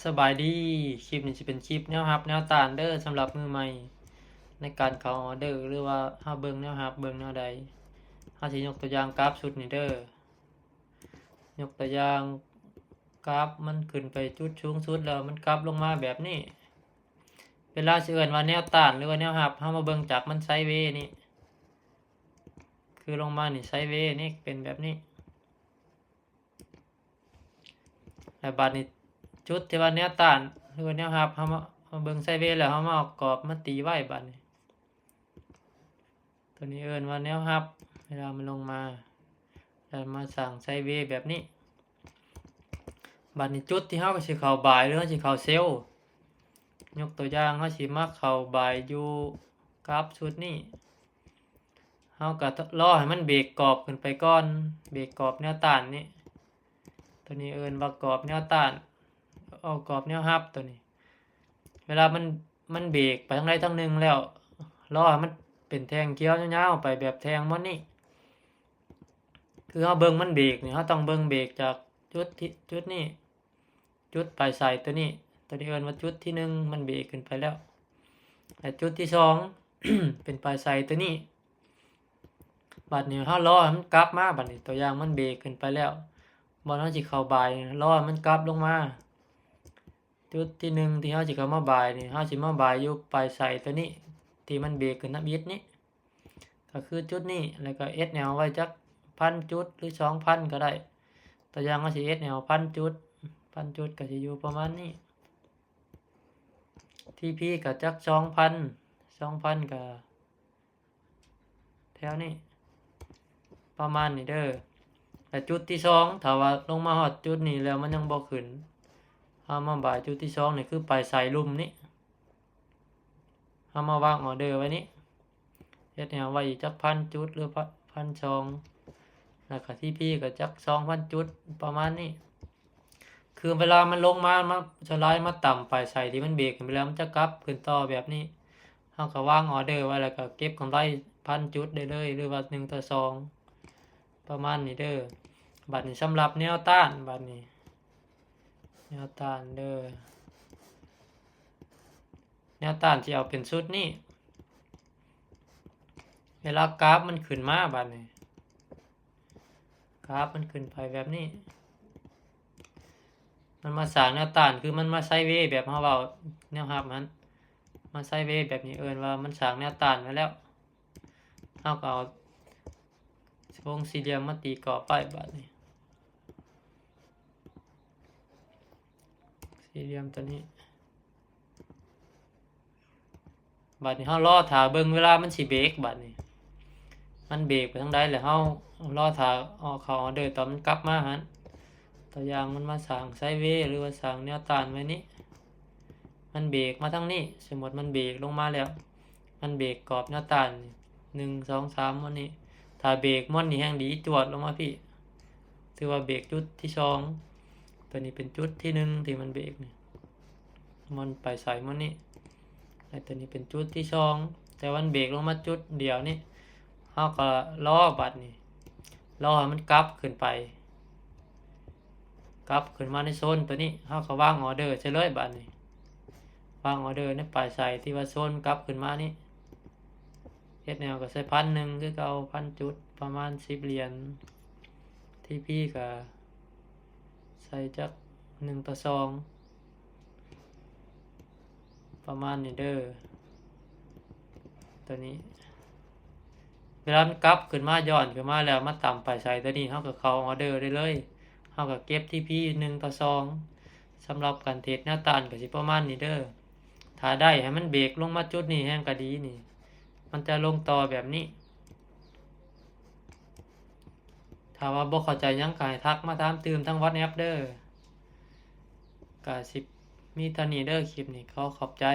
ສະບາຍດີ, ຄລິບນີ້ຊິເປັນຄລິບແນວຮັບແນວຕ້ານເດີ ສຳລັບມືໃໝ່ໃນການເຂົ້າອອເດີ ຫຼືວ່າເຮົາເບິ່ງແນວຮັບເບິ່ງແນວໃດ. ເຮົາຊິຍົກຕົວຢ່າງກາບຊຸດນີ້ເດີ. ຍົກຕົວຢ່າງກາບມັນຂຶ້ນໄປຈຸດສູງສຸດແລ້ວມັນກັບລົງມາແບບນີ້. ເວລາຊິເອີ້ນວ່າແນວຕ້ານ ຫຼືວ່າແນວຮັບ ເຮົາມາເບິ່ງຈາກມັນໄຊເວນີ້ ຄືລົງມານີ້ໄຊເວນີ້ເປັນແບບນີ້. ແລ້ວບາດນີ້ຈຸດທີ່ວ່າແນວຕ້ານ ຫຼືວ່າແນວຮັບ ເຮົາມາ ມາເບິ່ງໄຊເວແລ້ວ ເຮົາມາເອົາກອບມາຕີໄວ້ບາດນີ້. ຕົວນີ້ເອີ້ນວ່າແນວຮັບ ເວລາມັນລົງມາ ແລ້ວມາສ້າງໄຊເວແບບນີ້. ບາດນີ້ຈຸດທີ່ເຮົາກໍຊິເຂົ້າບາຍ ຫຼືເຮົາຊິເຂົ້າເຊວ. ຍົກຕົວຢ່າງ ເຮົາຊິມາເຂົ້າບາຍຢູ່ກາບຊຸດນີ້. ເຮົາກໍລໍໃຫ້ມັນເບຣກກອບຂຶ້ນໄປກ່ອນ, ເບຣກກອບແນວຕ້ານນີ້. ຕົວນີ້ເອີ້ນວ່າກອບແນວຕ້ານ, ເອົາກອບແນວຮັບຕົວນີ້. ເວລາມັນ ມັນເບຣກໄປທາງໃດທາງໜຶ່ງແລ້ວ, ລໍໃຫ້ມັນເປັນແທ່ງຂຽວຍາວໆໄປແບບແທ່ງມ່ວນນີ້. ຄືເຮົາເບິ່ງມັນເບຣກນີ້, ເຮົາຕ້ອງເບິ່ງເບຣກຈາກຈຸດທີ່ ຈຸດນີ້. ຈຸດປາຍໄສຕົວນີ້, ຕົວນີ້ເອີ້ນວ່າຈຸດທີໜຶ່ງ ມັນເບຣກຂຶ້ນໄປແລ້ວ ແລະ ຈຸດທີສອງ ເປັນປາຍໄສຕົວນີ້. ບາດນີ້ເຮົາລໍໃຫ້ມັນກັບມາ, ບາດນີ້ຕົວຢ່າງມັນເບຣກຂຶ້ນໄປແລ້ວ, ບ່ອນເຮົາຊິເຂົ້າບາຍ ລໍໃຫ້ມັນກັບລົງມາ. ຈຸດທີໜຶ່ງທີ່ເຮົາຊິເຂົ້າມາບາຍນີ້, ເຮົາຊິມາບາຍຢູ່ປາຍໄສຕົວນີ້ ທີ່ມັນເບຣກຂຶ້ນທຳອິດນີ້. ກໍຄືຈຸດນີ້ ແລ້ວກໍເອັສແອລໄວ້ຈັກພັນຈຸດ ຫຼື ສອງພັນກໍໄດ້. ຕົວຢ່າງວ່າຊິເອັສແອລພັນຈຸດ, ພັນຈຸດກໍຊິຢູ່ປະມານນີ້. ທີພີກໍຈັກສອງພັນ, ສອງພັນກໍແຖວນີ້ ປະມານນີ້ເດີ. ແລະ ຈຸດທີສອງ ຖ້າວ່າລົງມາຮອດຈຸດນີ້ແລ້ວມັນຍັງບໍ່ຂຶ້ນ, ເຮົາມາບາຍຈຸດທີສອງ ນີ້ຄືປາຍໄສລຸ່ມນີ້. ເຮົາມາວາງອອເດີໄວ້ນີ້, ເຮັດໃຫ້ເຮົາໄວ້ອີກຈັກພັນຈຸດ ຫຼື ພັນສອງ ແລ້ວກໍທີພີກໍຈັກສອງພັນຈຸດ ປະມານນີ້. ຄືເວລາມັນລົງມາ ມາສະໄລມາຕຳປາຍໄສທີ່ມັນເບຣກຂຶ້ນໄປແລ້ວ ມັນຈະກັບຂຶ້ນຕໍ່ແບບນີ້. ເຮົາກໍວາງອອເດີໄວ້ ແລ້ວກໍເກັບກຳໄລພັນຈຸດໄດ້ເລີຍ ຫຼືວ່າໜຶ່ງຕໍ່ສອງ ປະມານນີ້ເດີ. ບາດນີ້ສຳລັບແນວຕ້ານ, ບາດນີ້ແນວຕ້ານເດີ. ແນວຕ້ານທີ່ເອົາເປັນຊຸດນີ້ ເວລາກາບມັນຂຶ້ນມາບາດນີ້, ກາບມັນຂຶ້ນໄປແບບນີ້, ມັນມາສ້າງແນວຕ້ານ ຄືມັນມາໄຊເວແບບເຮົາເວົ້າແນວຮັບຫັ້ນ, ມາໄຊເວແບບນີ້ ເອີ້ນວ່າມັນສ້າງແນວຕ້ານໄວ້ແລ້ວ. ເຮົາກໍເອົາວົງສີ່ຫຼ່ຽມມາຕີກອບໄວ້ບາດນີ້. ສີ່ຫຼ່ຽມຕົວນີ້. ບາດນີ້ເຮົາລໍຖ້າເບິ່ງເວລາມັນຊິເບຣກ, ບາດນີ້ມັນເບຣກໄປທາງໃດ ແລ້ວເຮົາລໍຖ້າອອກເຂົ້າອອເດີຕອນມັນກັບມາຫັ້ນ. ຕົວຢ່າງມັນມາສ້າງໄຊເວ ຫຼືວ່າສ້າງແນວຕ້ານໄວ້ນີ້, ມັນເບຣກມາທາງນີ້, ສົມມຸດມັນເບຣກລົງມາແລ້ວ, ມັນເບຣກກອບແນວຕ້ານນີ້ ໜຶ່ງ ສອງ ສາມ ໝົດນີ້. ຖ້າເບຣກໝົດນີ້ແຮ່ງດີ ຈວດລົງມາພີ້, ຖືວ່າເບຣກຈຸດທີສອງ. ຕົວນີ້ເປັນຈຸດທີໜຶ່ງທີ່ມັນເບຣກນີ້, ມັນໄປໃສໝົດນີ້. ແລະ ຕົວນີ້ເປັນຈຸດທີສອງ, ແຕ່ວ່າມັນເບຣກລົງມາຈຸດດຽວນີ້. ເຮົາກໍລໍບາດນີ້, ລໍໃຫ້ມັນກັບຂຶ້ນໄປ, ກັບຂຶ້ນມາໃນໂຊນຕົວນີ້. ເຮົາກໍວາງອອເດີໃສ່ເລີຍບາດນີ້, ວາງອອເດີໃນປາຍໄສທີ່ວ່າໂຊນກັບຂຶ້ນມານີ້. ເອັສແອລກໍໃສ່ພັນໜຶ່ງຄືເກົ່າ, ພັນຈຸດ ປະມານສິບຫຼຽນ. ທີພີກໍໃສ່ຈັກໜຶ່ງຕໍ່ສອງ ປະມານນີ້ເດີ. ຕົວນີ້ ເວລາມັນກັບຂຶ້ນມາ ຍ້ອນຂຶ້ນມາແລ້ວ ມາຕຳປາຍໄສຕົວນີ້, ເຮົາກໍເຂົ້າອອເດີໄດ້ເລີຍ. ເຮົາກໍເກັບທີພີໜຶ່ງຕໍ່ສອງ. ສຳລັບການເທຣດແນວຕ້ານກໍຊິປະມານນີ້ເດີ. ຖ້າໄດ້ໃຫ້ມັນເບຣກລົງມາຈຸດນີ້ແຮ່ງກໍດີນີ້, ມັນຈະລົງຕໍ່ແບບນີ້. ຖ້າວ່າບໍ່ເຂົ້າໃຈຫຍັງກໍໃຫ້ທັກມາຖາມຕື່ມທາງວັອດແອັບເດີ. ກໍຊິມີເທົ່ານີ້ເດີ ຄລິບນີ້. ຂໍຂອບໃຈ.